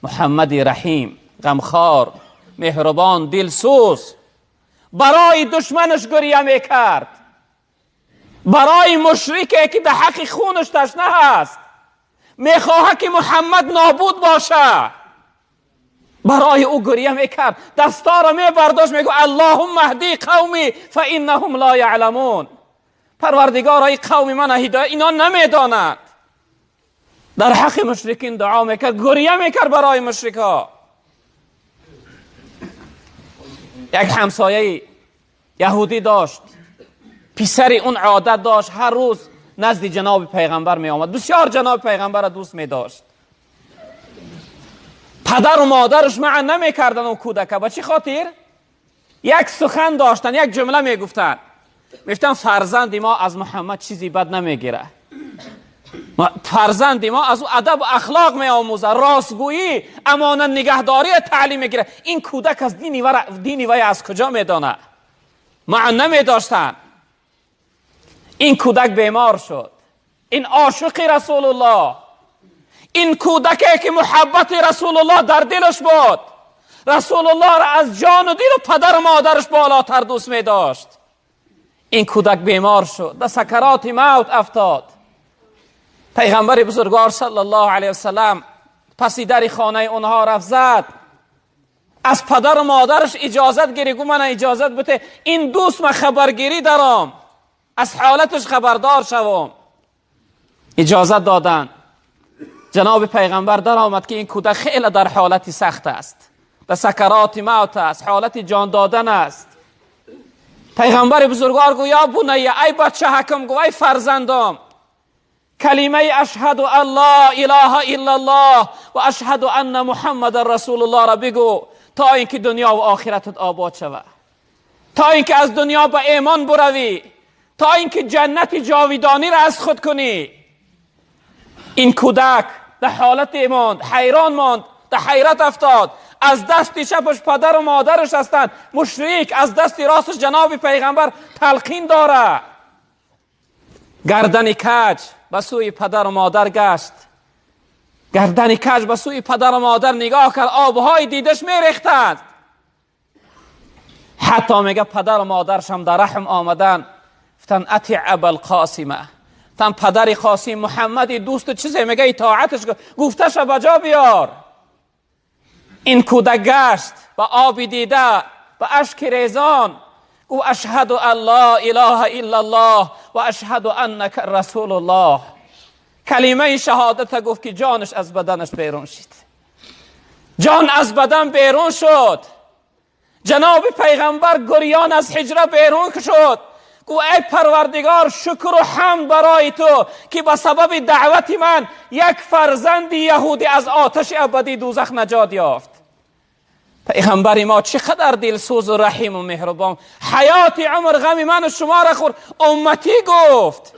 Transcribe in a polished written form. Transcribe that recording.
محمد رحیم، غمخوار، مهربان، دلسوز، برای دشمنش گریه میکرد، برای مشرکه که در حق خونش تشنه هست، میخواهد که محمد نابود باشه، برای او گریه میکرد، دستا را میبرداشت، میگو اللهم اهدی قومی فانهم لا یعلمون. پروردگار ای قوم من هدایت، اینا نمیدانند. در حق مشرکین دعا میکرد، گریه میکرد برای مشرکا. یک همسایه یهودی داشت، پسر اون عادت داشت هر روز نزد جناب پیغمبر می آمد، بسیار جناب پیغمبر را دوست می داشت. پدر و مادرش منع نمی کردن اون کودک. به چی خاطر؟ یک سخن داشتن، یک جمله می گفتن، میگفتن فرزند ما از محمد چیزی بد نمیگیره، فرزند ما از او ادب و اخلاق می آموزه، راستگویی، امانت نگهداری تعلیم میگیره. این کودک از دینی وی از کجا میدانه؟ منع نمی داشتن. این کودک بیمار شد، این عاشق رسول الله، این کودکی که محبت رسول الله در دلش بود، رسول الله را از جان و دل و پدر و مادرش بالاتر دوست می داشت. این کودک بیمار شد، در سکرات موت افتاد. پیغمبر بزرگوار صلی الله علیه وسلم پسی در خانه اونها رفت زد، از پدر و مادرش اجازت گیری، گفت من اجازت بده این دوست من خبرگیری دارم، از حالتش خبردار شوم. اجازت دادن. جناب پیغمبر در آمد که این کودک خیلی در حالت سخت است، در سکرات موت است، حالت جان دادن است. پیغمبر بزرگوار گفت یا بنی، ای بچه حکم، گفت ای فرزندم، کلمه اشهد ان لا اله الا الله و اشهد ان محمد رسول الله را بگو تا اینکه دنیا و آخرتت آباد شود، تا اینکه از دنیا به ایمان بروی، تا اینکه جنت جاویدانی را از خود کنی. این کودک در حالت ماند، حیران ماند، در حیرت افتاد. از دست چپش پدر و مادرش هستند مشرک، از دست راستش جناب پیغمبر تلقین داره. گردن کج به سوی پدر و مادر گشت، گردن کج به سوی پدر و مادر نگاه کرد، آبهای دیدش میریختند. حتی میگه پدر و مادرش هم در رحم آمدن، گفتن اطیع ابا القاسم، تن پدر قاسم محمد دوست چیزی میگه اطاعتش گفتش بجا بیار. این کودک گشت با آب دیده، با اشک ریزان، او اشهد ان لا اله الا الله و اشهد انک رسول الله. کلمه شهادت گفت که جانش از بدنش بیرون شد، جان از بدن بیرون شد. جناب پیغمبر گریان از حجره بیرون شد، گفت ای پروردگار شکر و حمد برای تو که به سبب دعوت من یک فرزند یهودی از آتش ابدی دوزخ نجات یافت. پیغمبر ما چقدر دلسوز و رحیم و مهربان، حیات عمر غم من و شما را خورد، امتی گفت.